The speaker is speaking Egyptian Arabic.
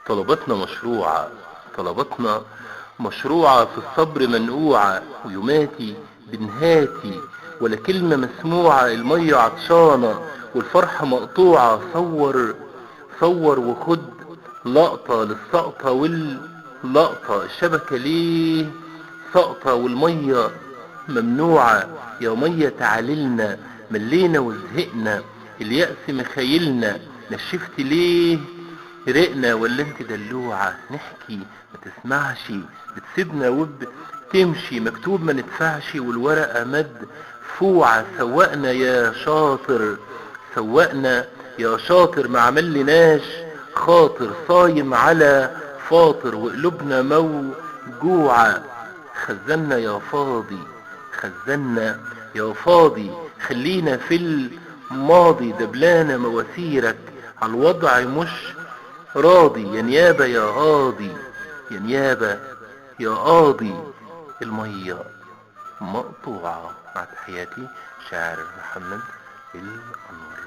طلباتنا مشروعة، طلباتنا مشروعة في الصبر منقوعة، ويوماتي بنهاتي ولا كلمة مسموعة. المية عطشانة والفرحة مقطوعة. صور صور وخد لقطة للسقطة واللقطة. الشبكة ليه سقطة والمية ممنوعة؟ يا مية تعاللنا، ملينا وزهقنا، اليأس مخايلنا، نشفت ليه رقنا ولا انت دلوعة؟ نحكي ما تسمعش، بتسيبنا وبتمشي، مكتوب ما ندفعش والورقة مدفوعة. سوقنا يا شاطر، سوقنا يا شاطر، ما عملناش خاطر، صايم على فاطر وقلوبنا موجوعة. خزنا يا فاضي، خزنا يا فاضي، خلينا في الماضي، دبلانة مواسيرك عالوضع مش راضي. يا نيابة يا قاضي، يا نيابة يا قاضي، المية مقطوعة. مع تحياتي شاعر محمد الأنور.